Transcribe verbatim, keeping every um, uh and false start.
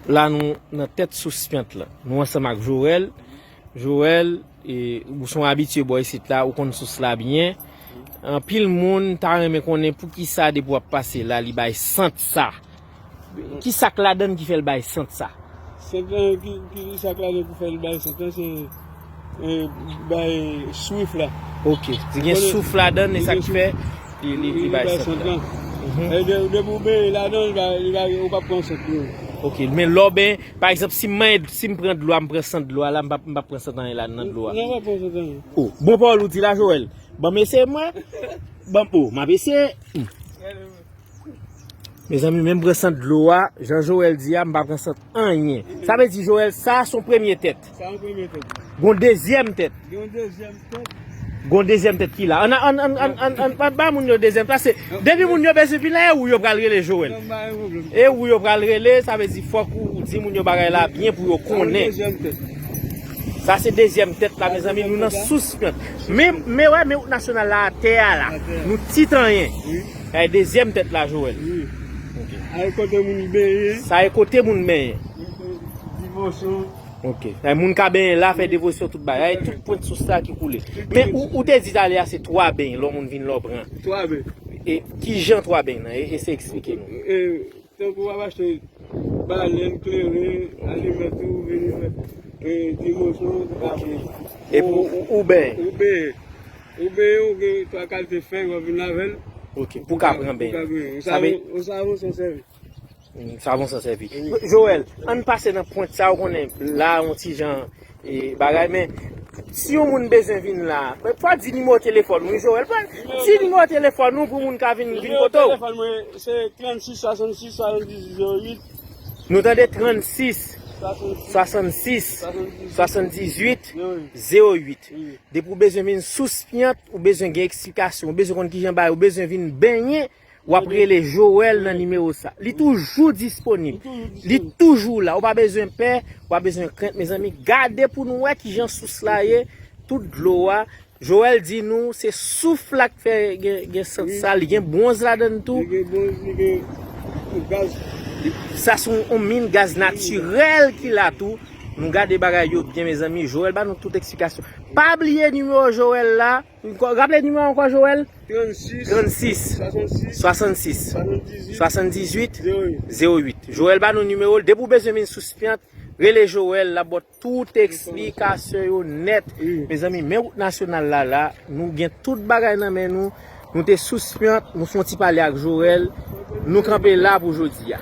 La nou nan tèt sous pyant la. Nou ansanm ak Joel. Joel, e, ou se yon abitye bò isit la, ou konn sous la byen. Anpil moun ta renmen konnen poukisa depi w ap pase la, li bay sant sa. Ki sa k ladan l ki fè l bay sant sa? Sant lan, ki, ki sa k ladan pou fè l bay sant lan, se, e, bay swif la. Ok. Li gen souf ladan l, e sa ki fè li, li, li bay sant lan. Mhm. E de, depi w benyen ladan l, li ba, li ba, ou p ap pran sant non. Ok, men lè w benyen, pa egzanp, si m manyen, si m pran dlo a, m pran sant dlo a la, m p ap, m p ap pran sant anyen ladan dlo a. Non, w p ap pran sant anyen. Oh, bon pawòl ou di la, Joel. Ban m eseye mwen. Ban m, oh, m ap eseye. Hmm. Mezanmi, menm pran sant dlo a, jan Joel di a, m pa pran sant anyen. Sa vle di, Joel, sa se yon premye tèt. Sa yon premye tèt. Gon dezyèm tèt. Gon dezyèm tèt. Gon dezyèm tèt ki la. Ann, ann, ann, ann, ann, ann, ann ba moun yo dezyèm tèt. Se, depi moun yo bezwen vin la, e ou yo pral rele Joel. Non, pa gen pwoblèm. E ou yo pral rele, sa vle di fòk ou, ou di moun yo bagay la byen pou yo konnen. Sa yon dezyèm tèt. Sa se dezyèm tèt la, mezanmi, nou nan sous pyant. Men, men wè, men wout nasyonal la atè a la. Atè a. Nou ti tanyen. Wi. Sa e dezyèm tèt la, Joel. Wi. Ok. Sa e kote moun benyen. Sa e kote moun benyen. Divosyon. Ok. Sa e moun ka benyen la, fè devosyon, tout bagay. Sa e tout pwent sous la ki koule. Men ou, ou te di talè a se twa beny, lè moun vin lè w pran. Twa beny. E ki jan twa beny nan? E, eseye eksplike nou. E, tankou w ap achte balèn, kleren, alimèt ou, vini fè, e, divosyon, tout bagay. Ok. Epi ou, ou, ou benyen. Ou benyen. Ou benyen, ou gen twa kalite fèy, w ap vin avè l. Ok, pou ka pran benyen. Pou ka benyen. Ou savon, ou savon san sèvi. Mm, savon san sèvi. Wi. Joel, ann pase nan pwent sa, ou konnen, la, yon ti jan, e, bagay, men, si yon moun bezwen vin la, men, pa di nimewo telefòn ou, wi, Joel, pa di nimewo telefòn ou pou moun ka vin, vin kote w. Nimewo telefòn mwen, se trannsis swasannsis swasanndizuit zewo uit. Nou tande trannsis swasannsis swasanndizuit zewo uit. Wi. Depi w bezwen vin sous pyant, ou bezwen gen eksplikasyon, ou bezwen konn kijan bagay, ou bezwen vin benyen, w ap rele Joel nan nimewo sa. Li toujou disponib. Li toujou la. Ou pa bezwen pè, ou pa bezwen krent, mezanmi. Gade pou nou wè kijan sous la ye. Tout dlo a. Joel di nou, se souf la k fè gen, gen sant sa. Li gen bwonz ladan l tou. Li gen bwonz, li gen gaz. Sa se yon, yon min gaz natirèl ki la tou. Nou gade bagay yo byen, mezanmi. Joel ba nou tout eksplikasyon. Pa bliye nimewo Joel la. Raple nimewo ankò, Joel? Trannsis. Trannsis. Swasannsis. Swasannsis. Swasanndizuit. Swasanndizuit. Zewo uit. Zewo uit. Joel ba nou nimewo l. Depi w bezwen vin sous pyant, rele Joel, l ap ba w tout eksplikasyon yo nèt. Wi. Mezanmi, men wout nasyonal la, la, nou gen tout bagay nan men nou. Nou te sous pyant, nou fè yon ti pale ak Joel. Nou kanpe la pou jodi a.